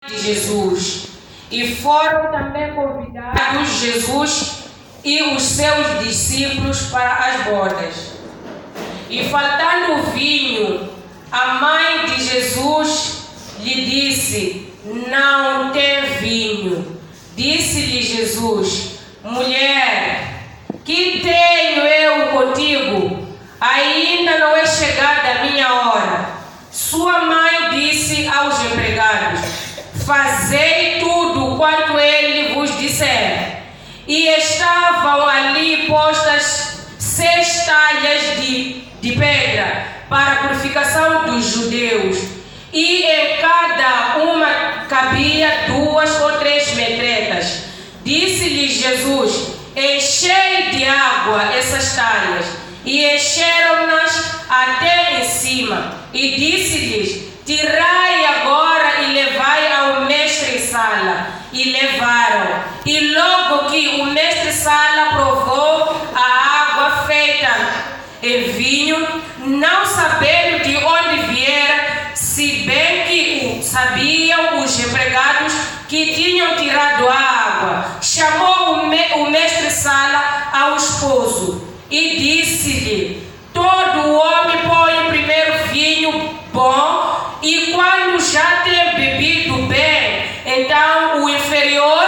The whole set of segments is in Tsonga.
De Jesus. E foram também convidados Jesus e os seus discípulos para as bodas. E faltando o vinho, a mãe de Jesus lhe disse: Não tem vinho. Disse-lhe Jesus: Mulher, que tenho eu contigo? Ainda não é chegada a minha hora. Sua mãe disse aos empregados: Fazei tudo quanto ele vos disser. E estavam ali postas 6 talhas de pedra para a purificação dos judeus, e em cada uma cabia 2 ou 3 metretas. Disse-lhe Jesus: Enchei de água essas talhas. E encheram-nas até em cima. E disse-lhes: Tirai agora e levai ao mestre-sala. E levaram. E logo que o mestre-sala provou a água feita em vinho, não sabendo de onde viera, se bem que o sabiam os empregados que tinham tirado a água, chamou o mestre-sala ao esposo e disse-lhe: Todo homem põe primeiro vinho bom, e quando já tem bebido bem, então o inferior,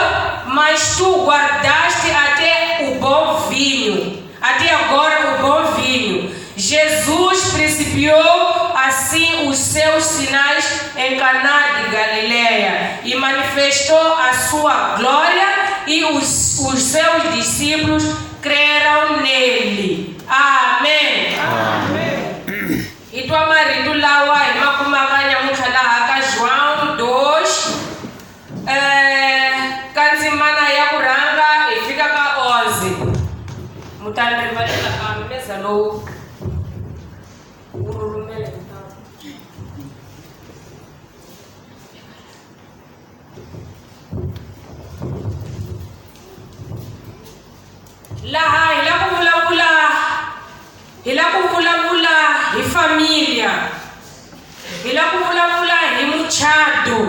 mas tu guardaste até o bom vinho, até agora o bom vinho. Jesus principiou assim os seus sinais em Caná de Galileia e manifestou a sua glória, e os seus discípulos creram nele. Amém. Amém. E tua marido lawa hi makumaka nyamuntlha laha ka João 2, ka ndzimana ya ku rhanga hi fika ka 11. Mutani rivalela ka meza lowu wu rhurhumela hi ntamu. Laha hi la ku vulavula, hi la ku vulavula hi familia, hi la ku vulavula hi muchato.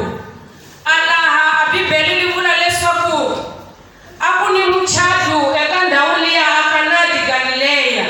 A laha a Bibele li vula leswaku a ku ni muchato eka ndhawu liya a Kana de Galileya,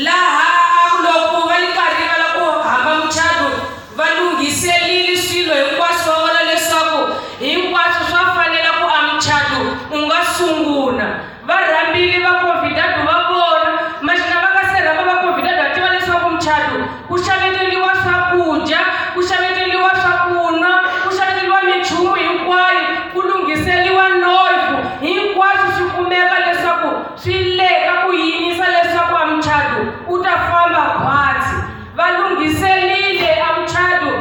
laha a ku loko va li karhi va la ku hamba muchato va lunghiselile swilo hinkwaswo, va vona leswaku hinkwaswo swa fanela ku a muchato u nga sungula. Va rhambile va convidado va vona, maxina va nga se rhamba va convidado va tiva leswaku muchato ku xaveteriwa swakudya, ku xaveteriwa swakunwa, ku xaveteriwa minchumu hinkwayo, ku lunghiseriwa noyfu, hinkwaswo swi kumeka leswaku swi le ka ku yimisa leswaku a muchato u ta famba khwatsi. Va lunghiserile a muchato,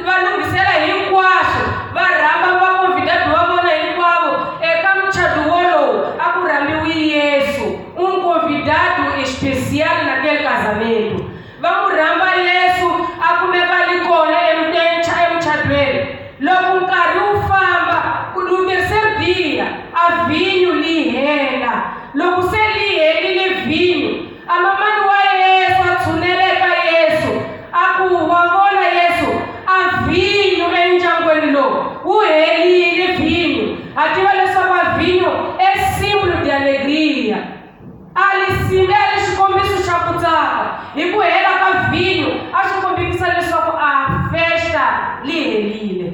va lunghisela hinkwaswo, va rhamba va convidado va vona hinkwavo. Eka muchato wolowo a ku rhambiwi Yesu, un convidado especial naquele casamento. Va mu rhamba Yesu a kumeka li kona emuchatweni. Loko nkarhi wu famba, no terceiro dia, a vinho li hela. Loko se li helile vinho, a mamani wa Yesu a tshunela eka Yesu, a ku wa vona Yesu, a vinho endyangwini lowu wu helile vinho. A tiva leswaku a vinho é símbolo de alegria. A li simbe a li xikombiso xa ku tsaka. Hi ku hela ka vinho a swi kombisa leswaku a festa li helile.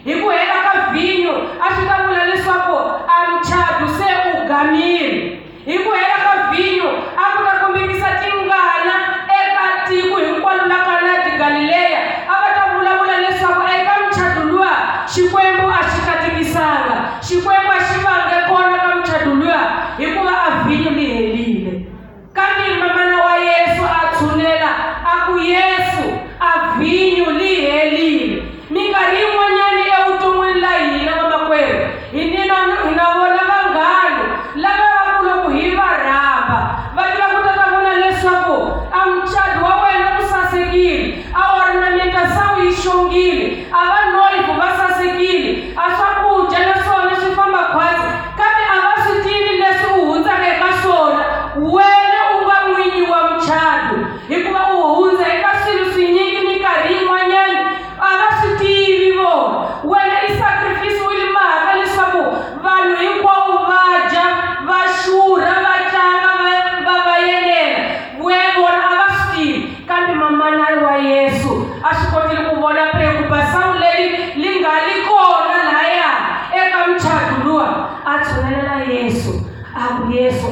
Hi ku hela ka vinho a swi ta vula leswaku a muchato se u gamile. Hi ku hela ka vinho a ku ta kombisa tingana eka tiko hinkwaro la Kana de Galileya. A va ta vulavula leswaku eka muchato luwa Xikwembu a xi katekisanga, Xikwembu a xi vange kona ka muchato luwa hikuva a vinho li helile. Kambe mamana wa Yesu a tshunela a ku Yesu, a vinho li helile. Minkarhi yin'wanyani evuton'wini la hina vamakwerhu, hi na vona vanghana lava va ku loko hi va rhamba va tiva ku ta ta vona leswaku a muchato wa wena wu sasekile, a ornamentação yi xongile, a va noyfu va sasekile, a swakudya naswona swi famba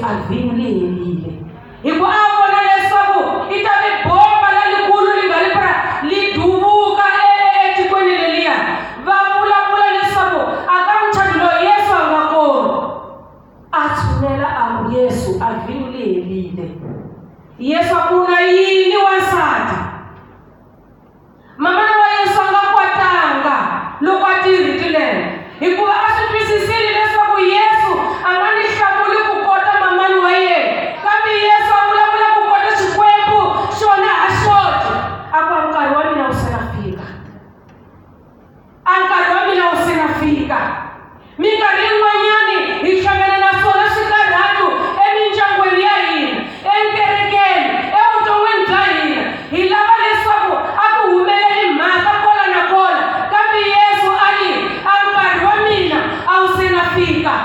A vhinyo li helile. Hikuva a vona leswaku i ta vi bomba lalikulu li nga li pra li duvuka etikweni leliya. Va vulavula leswaku a ka muchato lowu Yesu a nga kona. A tshunela a ku, Yesu, a vhinyo li helile. Yesu a ku, U na yini, wansati? Mamana wa Yesu a nga kwatanga loko a ti rito lero, hikuva a swi twisisile leswaku Yesu a nga ni hlamuli ku kota mamani wa yena, kambe Yesu a vulavula ku kota Xikwembu xona ha xoxe. A ku, A nkarhi wa mina wu se na fika. A nkarhi wa mina wu se na fika. Minkarhi yin'wanyani hi hlangana na swona swikarhatu emindyangwini ya hina, enkerekeni, evuton'wini bya hina. Hi lava leswaku a ku humeleli mhaka kola na kola, kambe Yesu a ri, A nkarhi wa mina a wu se na fika.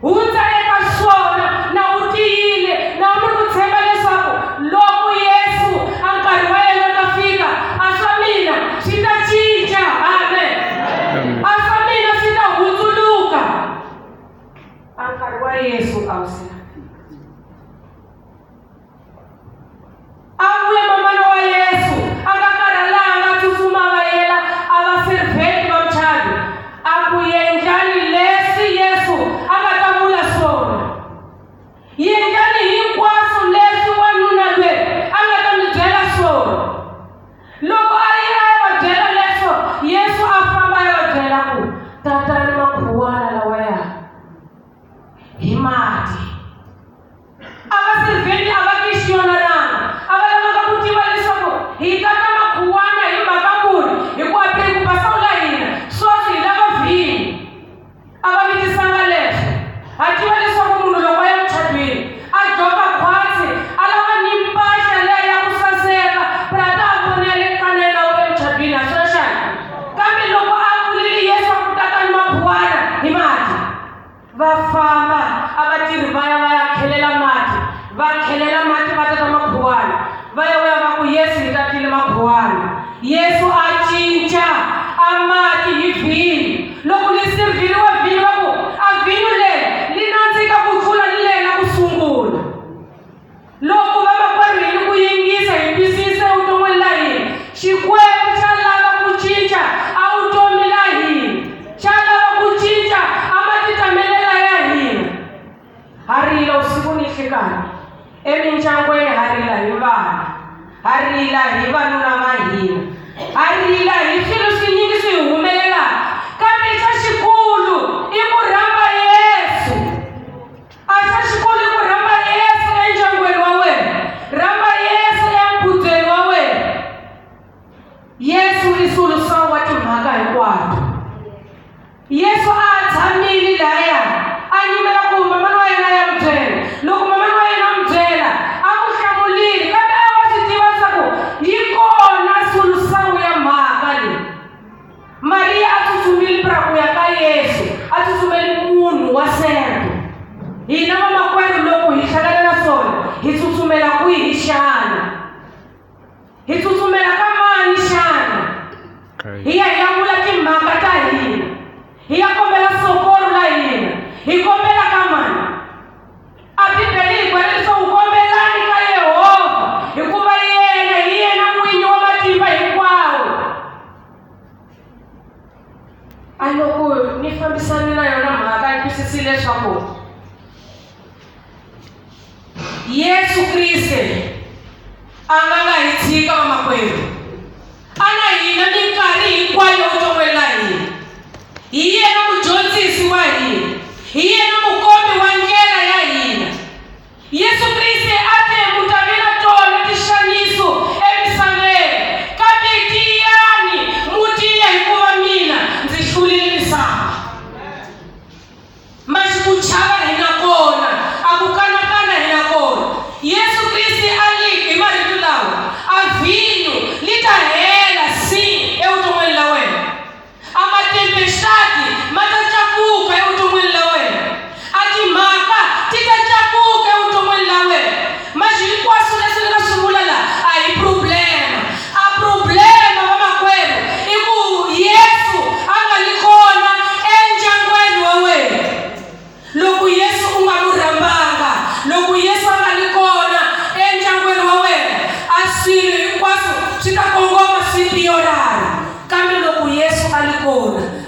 Hundza eka swona na u tiyile, na u ni ku tshemba leswaku loko Yesu a nkarhi wa yena wu ta fika, a swa mina swi ta cinca. Amen. A swa mina swi ta hundzuluka. A nkarhi wa Yesu a wu se na fika. A vuya mamana wa Yesu, a nga karhalanga, a tsutsuma a va yela, a va servheti va muchato. A ku, Yendlani leswi Yesu a nga ta vula swona. Yendlani hinkwaswo leswi wanuna lweyi a nga ta mi byela swona. Loko a ye a ya va byela leswo, Yesu a famba a ya va byela ku, Tatani makhuwana lawaya hi mati. A va sirivheti a va kixiyonananga. A va lavanga ku tiva leswaku hi tata makhuwana hi mhaka muni, hikuva pele ku basa u la hina, swoswi hi lava vhinyo. A va vitisanga leswo. Ha tiva leswaku munhu loko a ya muchadweni, a dyoka khwatsi, a lava ni mpahla liya ya ku saseka, phela a ta ha vonele kanela wu emuchadweni, ha swona xana? Kambe loko a vulile Yesu a ku tatani makhuwana hi mati. Va famba, a vatirhi va ya va ya khelela mati, va khelela mati va tata makhuwana. Va ya vuya va ku, Yesu, hi tatile makhuwana. Yesu a cinca a mati hi vhinyo. Loko li sirvhiriwe vhinyo va ku, A vhinyo leri li nandzika ku tlula ni leri la ku sungula. Loko vamakwerhu hi ni ku yingisa hi twisisa evuton'wini la hina, Xikwembu xa lava ku cinca a vutomi la hina. Xa lava ku cinca a matitamelela ya hina. Ha rila vusiku ni nhlikanhi. Emindyangwini ha rila hi vana. Ha rila hi vanuna va hina. Ha rila hi swilo swinyingi swi hi humelelaka. Kambe xa xikulu i ku rhamba Yesu. A xa xikulu i ku rhamba Yesu endyangwini wa wena. Rhamba Yesu enkhubyeni wa wena. Yesu i sulusawu wa timhaka hinkwato. Yesu a a tshamile lahaya a yimela ku mamani wa yena a ya n'wi byela. Loko mamani wa yena a n'wi byela, a n'wi hlamulile, kambe a wa swi tiva leswaku yi kona sulusawu ya mhaka leyi. Mariya a tsutsumile pra ku ya ka Yesu, a tsutsumeli munhu wa sento. Hina vamakwerhu loko hi hlangana na swona, hi tsutsumela kwihi xana? Hi tsutsumela ka mani xana? Hi ya hi ya vula timhaka ta hina, hi ya kombela sokoro la hina, hi kombela ka mani? A Bibele yi byela leswaku kombelani ka Yehovha, hikuva yena hi yena n'winyi wa matimba hinkwawo. A loko ni fambisane na yona mhaka ni twisisile leswaku Yesu Kriste a nga nga hi tshika vamakwerhu. A na hina minkarhi hinkwayo evuton'wini la hina. Hi yena mudyondzisi wa hina. Hi yena mukombi wa ndlela ya hina. Yesu Kriste a te, Mu ta vi na tona tixaniso emisaveni, kambe tiyani, mu tiya, hikuva mina ndzi hlulile misava. Maxi ku chava hi na kona, a ku kanakana hi na kona. Yesu Kriste a li hi marito lawa, A vhinyo li ta hela si evuton'wini la wena.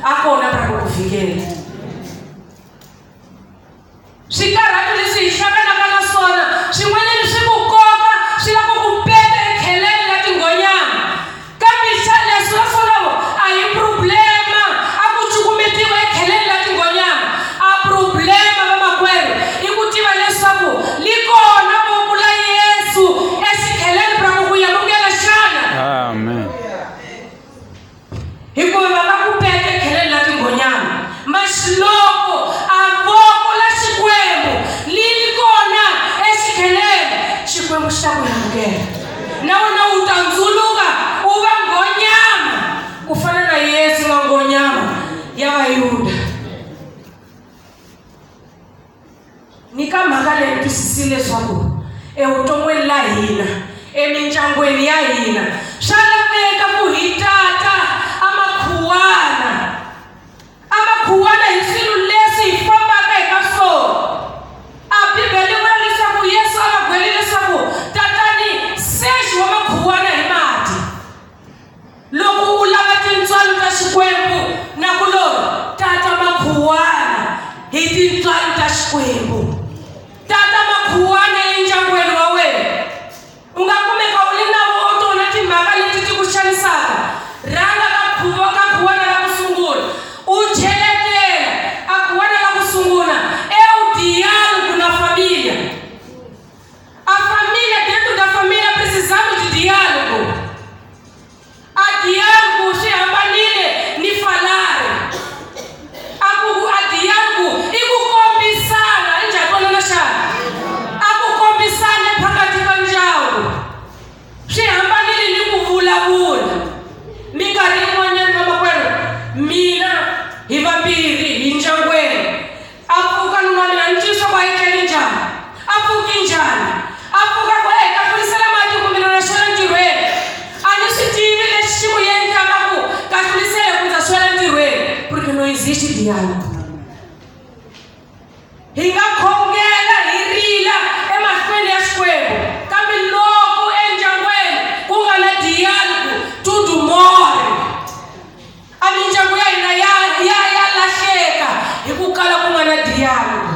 a kona ra ku ku fikela. Swikarhato leswi hi hlanganaka na swona swin'wanyana swi ku koka swi lava ku ku peta ekheleni la tinghonyama. Kambe xa leswi va swolavo a hi problema a ku cukumetiwa ekheleni la tinghonyama. A problema vamakwerhu i ku tiva leswaku li kona voko la Yesu exikheleni ra ku ku yamukela xana? Amen. Hikuva va nga ku peta ekheleni la tinghonyama. Mas loko a voko la Xikwembu li ri kona exikheleni, Xikwembu xi ta ku yamukela. Na wena u ta ndzuluka u va nghonyama ku fana na Yesu nga nghonyama ya Vayuda. Ni ka mhaka leyi twisisile leswaku evuton'wini la hina, emindyangwini ya hina, swa laveka ku hi tata amakhuwana. Amakhuwana hi swilo leswi hi fambaka eka swona. A Bibele yi vula leswaku Yesu a va gwele leswaku tatani seji wa makhuwana hi mati. Loko u lava tintswalo ta Xikwembu nakulorhi, tata makhuwana hi tintswalo ta Xikwembu. Tata makhuwana endyangwini wa wena. U nga kumeka u ri na tona timhaka leti ti ku xanisaka. Rhanga ka khuva ka khuwana ra ku sungula, u cheletela a khuwana ra ku sungula, eu diálogo na família. A família, dentro da família precisamos de diálogo. A diálogo swi hambanile ni falare. A ku a diálogo i ku kombisana, i njhani twanana xana? A ku kombisana phakathi ka ndyangu. Swi hambanile ni ku vulavula. Minkarhi yin'wanyana vamakwerhu, mina hi vambirhi hi ndyangwini A pfuka nuna wa mina, a ni tivi swa ku a etlele njhani, a pfuki njhani. A pfuka ku, Ey, kahlulisela mati ku mina na xwela ntirhweni. A ni swi tivi lexi xi n'wi endlaka ku kahlulisela ku ndza xwela ntirhweni, porque no existe diálogo. Hi nga khongela hi rila emahlweni ya Xikwembu, kambe loko endyangwini ku nga na diálogo, tudo morre. A mindyangu ya hina ya ya ya lahleka hi ku kala ku nga na dialogue.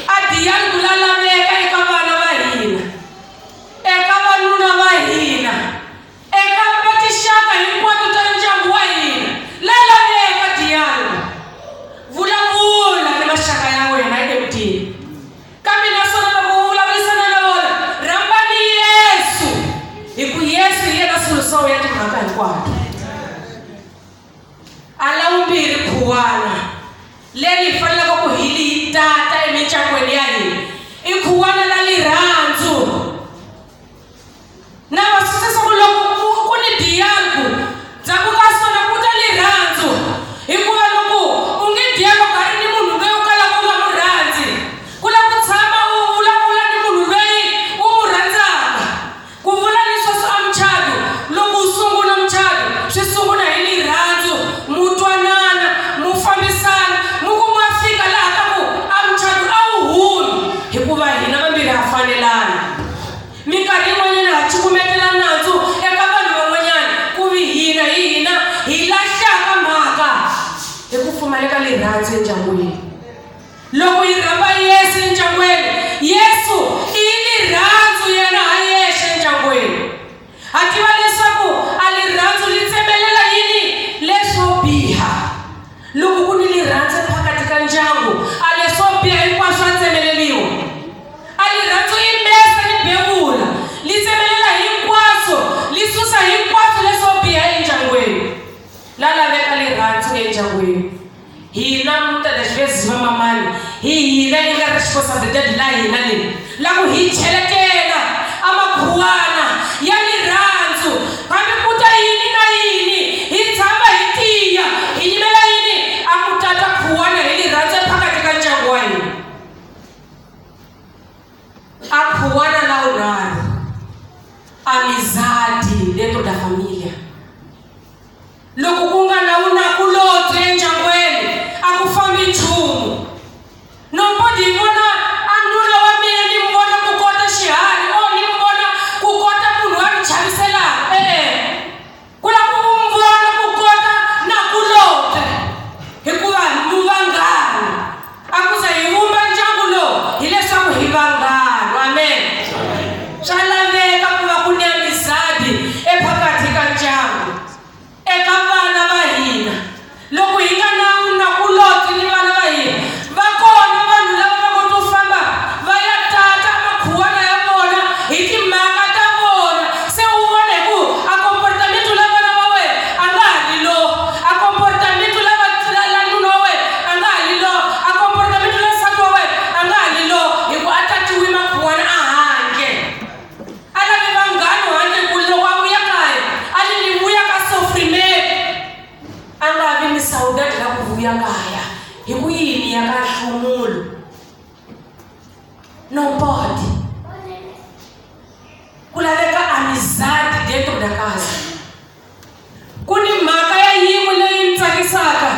A dialogue la laveka eka vana va hina, eka vanuna va hina, eka va tinxaka hinkwato ta ndyangu wa hina, la laveka dialogue. Vulavula ni maxaka ya wena emutini. Kambe naswona loko u vulavurisana na vona, rhambani Yesu, hi ku Yesu hi yena solução ya timhaka hinkwato. A la vumbirhi khuwana leri hi fanelaka ku hi li tata emindyangwini ya hina i khuwana la lirhandzu. Na va swi ku loko ku ku ni dialogue ndzhaku ka swona ku ta lirhandzu hikuva loko u nge dialogue a ri ni munhu loyi u kalaka u nga n'wi rhandzi ku lava ku tshama u vulavula ni munhu loyi u n'wi rhandzaka ku vula leswaku a muchato loko u sungula muchato swi sungula hi lirhandzu mu twanana mu fambisana mu ku ma fika laha ka ku a muchato a wu humi hikuva hina vambirhi ha fanelana. Minkarhi yin'wanyana ha cukumetela nandzu eka vanhu van'wanyana ku vi hina hi hina hi lahlaka mhaka hi ku pfumaleka rirhandzu endyangwini. Loko hi rhamba Yesu endyangwini, Yesu i rirhandzu yena ha yexe endyangwini. Ha tiva leswaku a rirhandzu ri tsemelela yini leswo biha. Loko ku ni rirhandzu phakathi ka ndyangu, a leswo biha hinkwaswo swa tsemeleriwa. A rirhandzu i mesa ni bevula, li tsemelela hinkwaswo, li susa hinkwaswo leswo biha endyangwini. La laveka rirhandzu endyangwini. Hina muitas das vezes vamamani hi hina i nga responsabilidade la hina leyi la ku hi cheletela a makhuwana ya lirhandzu hambi ku ta yini na yini hi tshama hi tiya hi yimela yini a ku tata khuwana hi lirhandzu ephakathi ka ndyangu wa hina a khuwana la wunharhu amizadi dentro da família. Loko ku nga na vunakulobye endyangwini, a ku fambi nchumu. Nombo ni vona a nuna wa mina ni n'wi vona ku kota xiharhi or ni n'wi vona ku kota. ni saudade la ku vuya kaya hi ku yini ya ka nhlumulo não pode ku laveka amizade dentro da casa ku ni mhaka ya yin'we leyi ni tsakisaka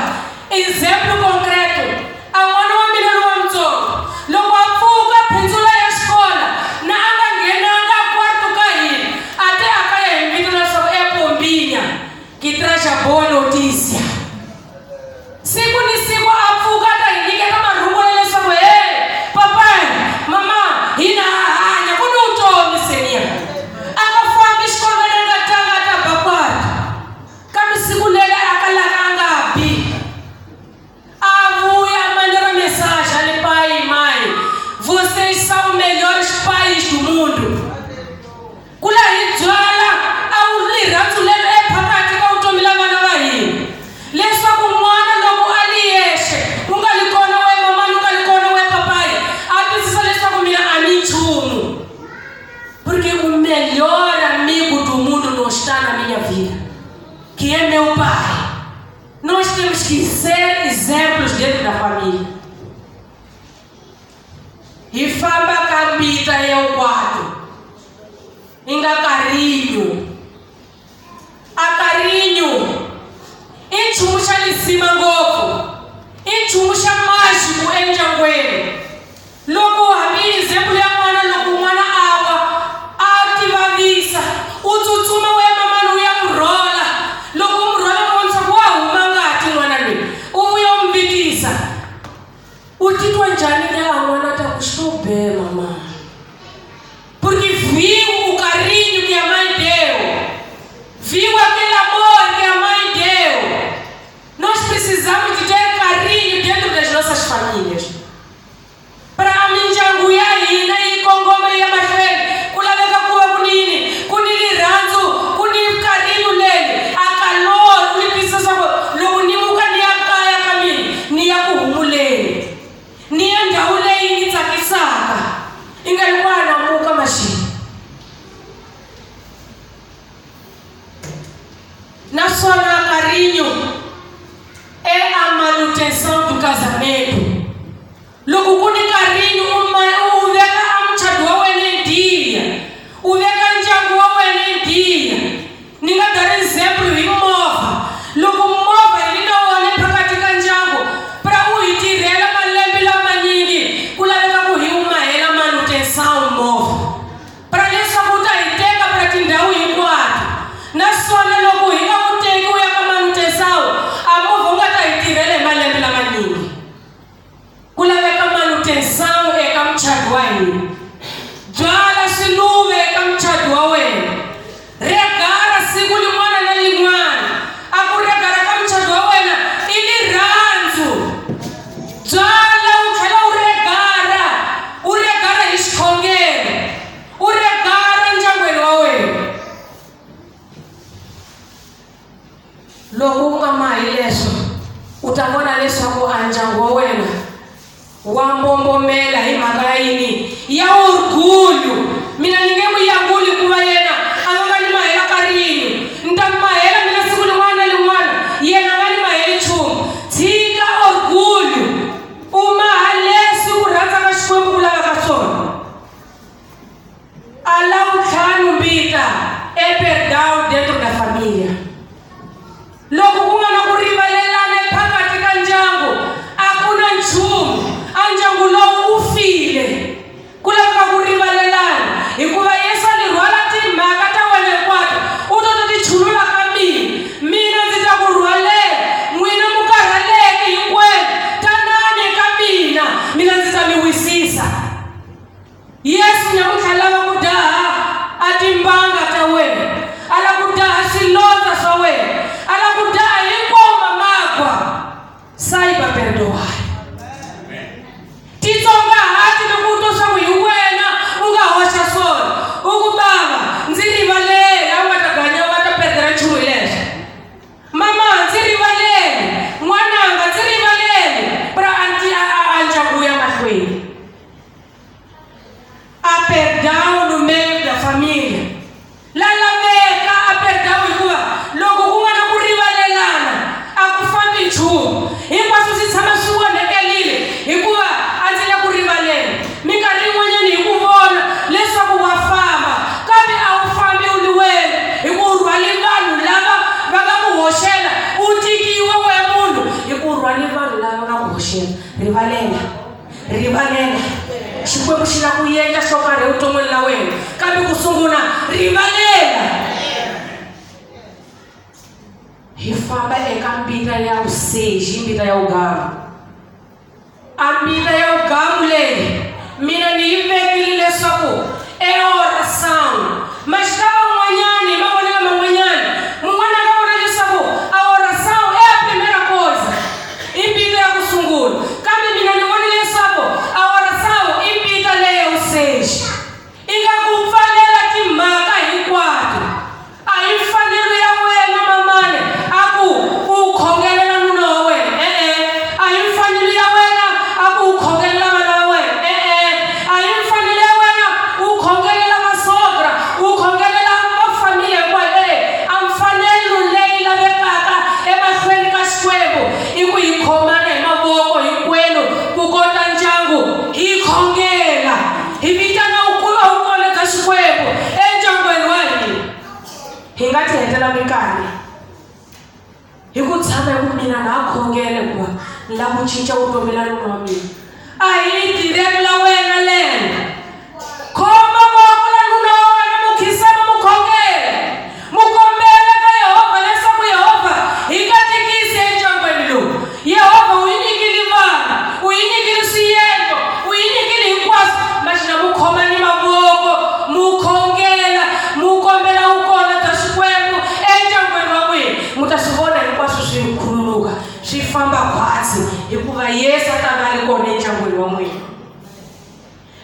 exemplo concreto a n'wana wa mina lowa mutsongo loko a pfuka phindzula ya xikola na a nga nghenanga kwarto ka hina a te a kaya hi vito leswaku epombinha que traz a boa notícia siku ni siku a pfuka a ta hi nyiketa marungulo leswaku he papai mama hina ha hanya ku ni vutomi seniya a nga fambi xikolweni a nga tanga a ta ba kwata kambe siku leri a kalaka a nga bi a vuya a mandela mensagem ali pai e mãe vocês são melhores pais do mundo ku la hi byala a wu rirhandzu leri ephakathi ka vutomi la vana va hina leswaku n'wana loko a li yexe u nga li kona we mamani u nga li kona we papayi a twisisa leswaku mina a ni nchumu porque o melhor amigo do mundo não está na minha vida que é meu pai nós temos que ser exemplos dentro da família hi famba ka mbita ya nkwato i nga carinho a carinho i nchumu xa lisima ngopfu i nchumu xa mágico endyangwini loko hambi example ya n'wana loko n'wana a wa a tivavisa u tsutsuma u ya mamani u ya n'wi rhola loko u n'wi rhola u vona leswaku wa huma ngati n'wana loyi u vuya u n'wi vitisa u titwa njhani ke a n'wana ta ku estou bem mamãe porque viu o carinho que a mãe deu viu aquele amor que a mãe deu nós precisamos de ter carinho dentro das nossas famílias para mindyangu ya hina yi kongoma yi ya mahlweni ku laveka ku va ku ni yini ku ni rirhandzu ku ni carinho leri a calor u li twisisa swa ku loko ni muka ni ya kaya ka mina ni ya ku humuleni ni ya ndhawu leyi ni tsakisaka i nga yi kwana muka maxini naswona carinho é a manutenção do casamento loko ku ni carinho u u veka a muchado wa wena endiya u veka ndyangu wa wena endiya ni nga dar example hi movha loko movha hi ri na wona phakathi ka ndyangu pra u hi tirhela malembe lamanyingi ku laveka ku hi wu mahela manutenção movha pra leswaku u ta hi teka pra tindhawu hinkwato naswona loko hi nga wu teki u ya ka manutenção a movha wu nga ta hi tirhela hi malembe lamanyingi ku laveka manutenção eka muchado wa hina byala swiluve eka muchado wa wena regara siku lin'wana na lin'wana a ku regara ka muchado wa wena i rirhandzu byala u tlhela u regara u regara hi xikhongelo u regara ndyangwini wa wena loko u nga mahi leswo u ta vona leswaku a ndyangu wa wena wa mbombomela hi mhaka ya yini ya orgulho mina ni nge n'wi yanguli hikuva yena a nga nga ni mahela carinho ni ta mi mahela mina siku lin'wana na lin'wana yena a nga ni maheli nchumu tshika orgulho u maha leswi ku rhandza ka xikwembu ku lavaka swona a la vutlhanu mbita e perdão dentro da família loko ku nga na ku rivalelana phakathi ka ndyangu a ku na nchumu a ndyangu lowu wu file ku laveka ku rivalelana hikuva yesu a ni rhwala timhaka ta wena hinkwato u to ti chulula ka mina mina ndzi ta ku rhwalela n'wina mu karhaleke hinkwenu tanani eka mina mina ndzi ta mi wisisa yesu nyamuntlha lava ku daha a timbanga ta wena a lava ku daha swilondza swa wena a lava ku daha hinkwawo mamakwa saiba perdoar titsongahati loko u twa swa ku hi wena u nga hoxa swona u ku bava ndzi rivalele a wu nga ta ganya u nga ta perdera nchumu hi leswo mama ndzi rivalele n'wananga ndzi rivalele pra a ndyangu wu ya mahlweni a perdão no meio da família la laveka a perdão hikuva loko ku nga na ku rivalelana a ku fambi nchumu. nchumu hinkwaswo swi tshama swi onhekelile hikuva a ndzi le ku rivaleni minkarhi yin'wanyana hi ku vona leswaku wa famba kambe a wu fambi u li wena hi ku u rhwale vanhu lava va nga ku hoxela u tikiwa we munhu hi ku u rhwale vanhu lava va nga ku hoxela rivalela rivalela xikwembu xi lava ku endla xo karhi evuton'wini la wena kambe ku sungula rivalela hi famba eka mbita ya vuseji mbita ya vugamu a mbita ya vugamu leyi mina ni yi vekile leswaku eoração mas ka van'wanyani hi mavonelo man'wanyana mun'wana a nga vona leswaku a oração é a primeira coisa i mbita ya ku sungula kambe mina ni vone leswaku a oração i mbita leya vuseji i nga ku pfalela timhaka hinkwato A hi mfanelo ya wena mamani a ku u khongelela nuna wa wena e-e. A hi mfanelo ya wena a ku u khongelela vana va wena e-e. A hi mfanelo ya wena u khongelela vasogra, u khongelela va familia hinkwayo e-e. A mfanelo leyi lavekaka emahlweni ka Xikwembu i ku hi khomana hi mavoko hinkwenu ku kota ndyangu hi khongela hi vitana vukona bya Xikwembu endyangwini wa hina. Hi nga ti hetela minkarhi hi ku tshama hi ku mina na ha khongela hikuva ni lava ku cinca vutomi la nuna wa mina. A hi tiveki la wena lelo. Khoma voko la nuna wa wena mu khinsama mu khongela. Mu kombela ka Yehovha leswaku Yehovha hi katekisi endyangwini lowu. Yehovha u yi nyikile vana, u yi nyikile swiendlo, u yi nyikile hinkwaswo. Maxina mu khoma ni mavoko, mu khongela, mu kombela vukona bya Xikwembu endyangwini wa n'wina. Mu ta swi vona hinkwaswo swi khululuka, swi famba khwatsi, hikuva Yesu a ta va a ri kona endyangwini wa n'wina.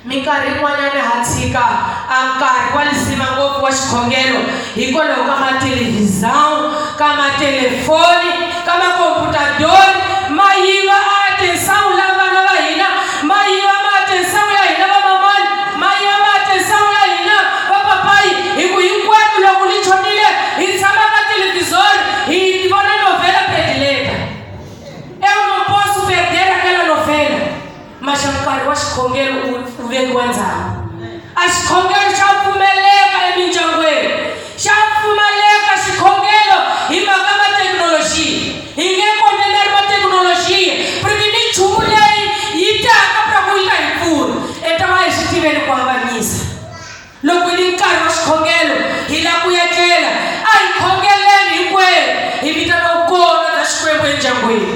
Minkarhi yin'wanyana ha tshika a nkarhi wa lisima ngopfu wa xikhongelo hikwalaho ka mathelevhizão, ka matelefoni, ka makomputadori, ma yiva a atenção la vana va hina, ma yiva ma atenção ya hina vamamani, ma yiva ma atenção ya hina vapapayi, hi ku hinkwenu loko li chonile hi tshama ka televhizori hi vona novela predileta. Eu não posso perder aquela novela. Mas nkarhi wa xikhongelo wu vekiwa ndzhaku. A xikhongelo xa pfumeleka emindyangwini, xa pfumaleka xikhongelo hi mhaka ma thekinoloji. Hi nge kondeleri ma thekinoloji porque minchumu leyi yi taka pra ku yi ta hi pfuna. Eta va hi swi tiveni ku avanyisa. Loko yi ri nkarhi wa xikhongelo hi lava ku etlela, a hi khongeleni hinkwenu hi vitana vukona bya Xikwembu endyangwini.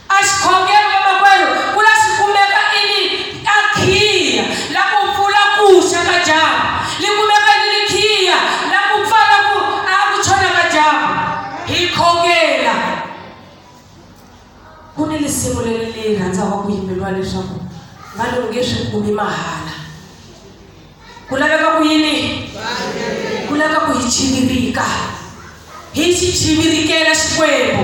A xikhongelo vamakwerhu ku la xi kumeka ini a khiya la ku pfula ku xa ka dyambu li kumeka ini li khiya la ku pfala ku a ku chona ka dyambu hi khongela ku ni lisimu leri li rhandzaka ku yimbeliwa leswaku va ni u nge swi kumi mahala ku laveka ku yini ku laveka ku hi chivirika hi xi chivirikela xikwembu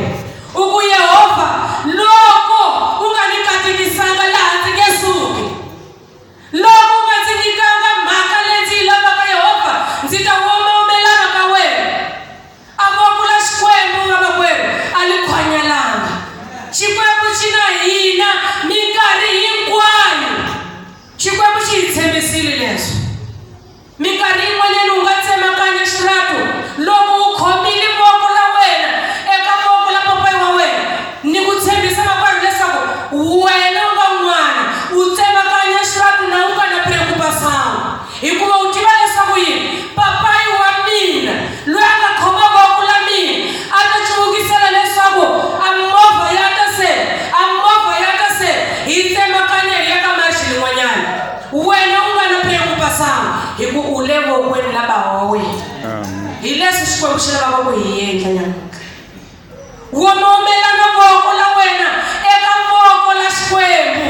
u ku yehovha loko u nga ni katekisanga laha ndzi nge suki loko u nga ndzi nyikanga mhaka leyi ndzi yi lavaka yehovha ndzi ta womawomelana ka wena A voko la Xikwembu, vamakwerhu, a li khwanyalanga. Xikwembu xi na hina minkarhi hinkwayo. Xikwembu xi hi tshembisile leswo. Minkarhi yin'wanyana u nga tsemakanya xirhato loko u khomile voko la wena eka voko la papayi wa wena. Ni ku tshembisa makwerhu leswaku wena u nga n'wana u tsemakanya xirhato na u nga na preocupação. Hikuva u tiva leswaku yini? Papayi wa mina, loyi a nga khoma voko la mina, a ta cuvukisela leswaku a movha ya ta se, a movha ya ta se hi tsemakanya hi ya ka march lin'wanyana. Wena u nga na preocupação, hi ku u le vokweni la bava wa wena. Hi leswi Xikwembu xi lavaka ku hi endla nyamuntlha. Womawomelana voko la wena eka voko la Xikwembu,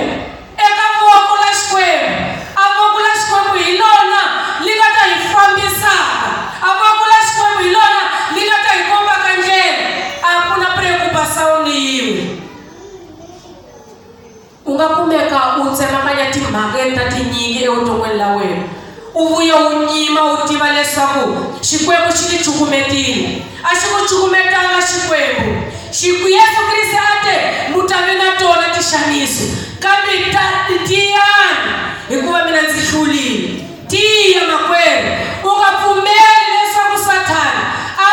eka voko la Xikwembu. A voko la Xikwembu hi lona li nga ta hi fambisaka. A voko la Xikwembu hi lona li nga ta hi kombaka ndlela. A ku na preocupação ni yin'we. U nga kumeka u tsemakanya timhaka ta tinyingi evuton'wini la wena, u vuye u nyima u tiva leswaku Xikwembu xi ti cukumetile. A xi ku cukumetanga Xikwembu. Yesu minxaniso kambe tiyani hikuva mina ndzi hlulile. Tiya makwerhu, u nga pfumeli leswaku Sathana a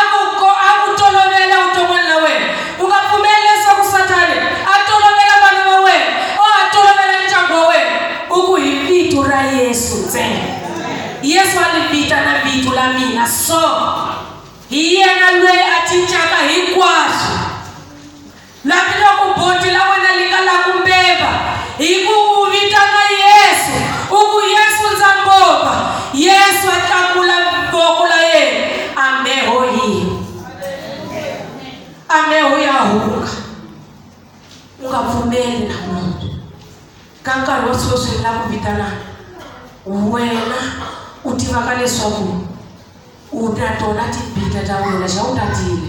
ku tolovela vuton'wini la wena. U nga pfumeli leswaku Sathana a tolovela vana va wena o a tolovela ndyangu wa wena. U ku hi vito ra Yesu ntsena. Yesu a ni vitana vito la mina so hi yena loyi a cincaka hinkwaswo. Lapi loko boti la wena li nga la ku mbeva hi ku u vitana Yesu, u ku Yesu ndza mbova, Yesu a tlakula voko la yena, a mbeho yi a mbeho ya hunga. U nga pfumeli namuntlha ka nkarhi wa sweswi ni la ku vitana wena u tivaka leswaku U ta tona timbita ta wena xa u tatile.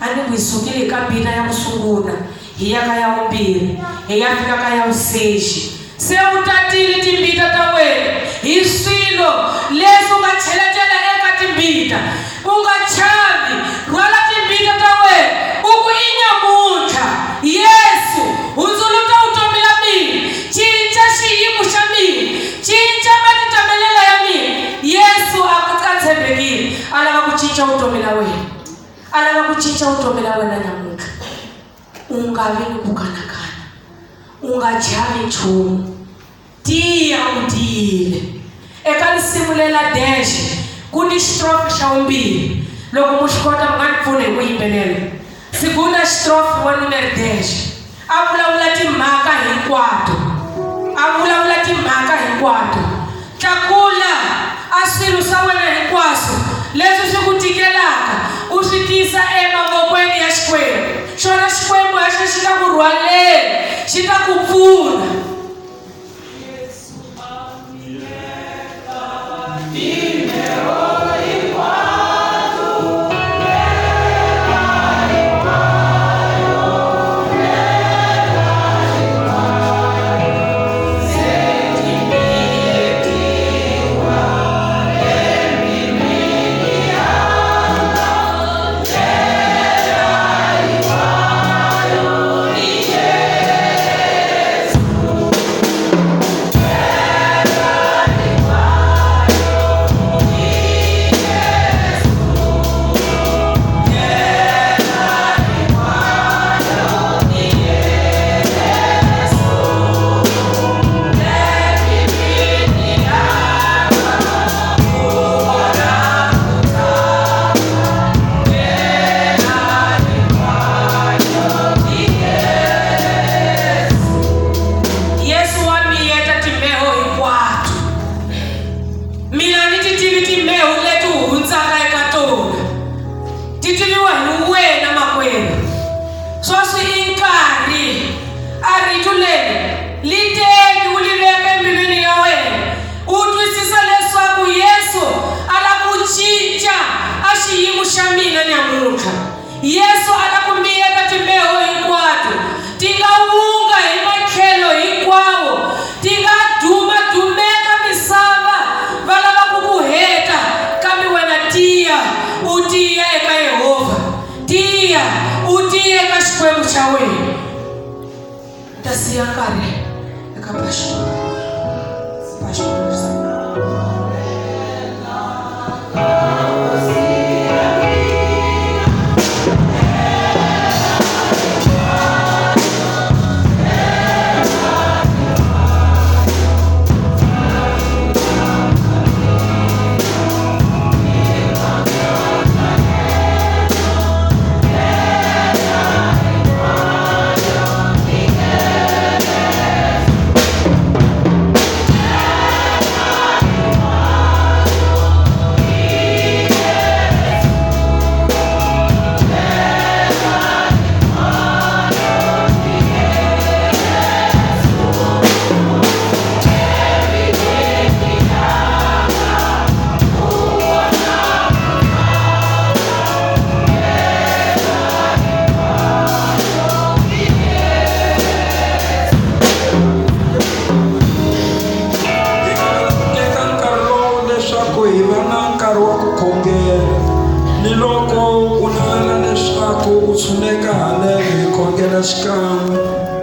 A ni ku hi sukile ka mbita ya ku sungula hi ya ka ya vumbirhi hi ya fika ka ya vusexi. Se u tatile timbita ta wena hi swilo leswi u nga cheletela eka timbita. U nga chavi, rhwala timbita ta wena u ku i nyamuntlha. Yesu, hundzuluta vutomi la mina, cinca xiyimo xa mina, cinca matitamelela ya mina. Yesu a ku a tshembekile, a lava ku cinca vutomi la wena, a lava ku cinca vutomi la wena nyamuntlha. U nga vi ni ku kanakana, u nga chavi nchumu, tiya u tiyile. Eka risimu lela dash ku ni xitrofi xa vumbirhi, loko mu xi kota mi nga ni pfuna hi ku yimbelela. Segunda estrofe wa número dez a vulavula timhaka hinkwato, a vulavula timhaka hinkwato. Tlakula a swilo swa wena hinkwaswo leswi swi ku tikelaka u swi tisa emavokweni ya Xikwembu. Xona Xikwembu haxa xi ta ku rhwalela, xi ta ku pfuna. Yesu wa miyeta timheho hinkwato. Mina ni ti tivi timheho leti u hundzaka eka tona, ti tiviwa hi wena makwerhu. Sweswi i nkarhi a rito leri li teki u li veka embilwini ya wena, u twisisa leswaku Yesu a la ku cinca a xiyimo xa mina nyamuntlha. Yesu a la ku miyeta timbeho hinkwato, ti nga wunga hi matlhelo hinkwawo, ti nga duma-dumeka misava va lava ku ku heta, kambe wena tiya, u tiya eka Yehovha, tiya, u tiya eka Xikwembu xa wena. Ni ta siya nkarhi eka pastor. Pastor. Hi navela ku teka nkarhi lowu leswaku hi va na nkarhi wa ku khongela. Ni loko u navela leswaku u tshuneka haleno hi khongela xikan'we.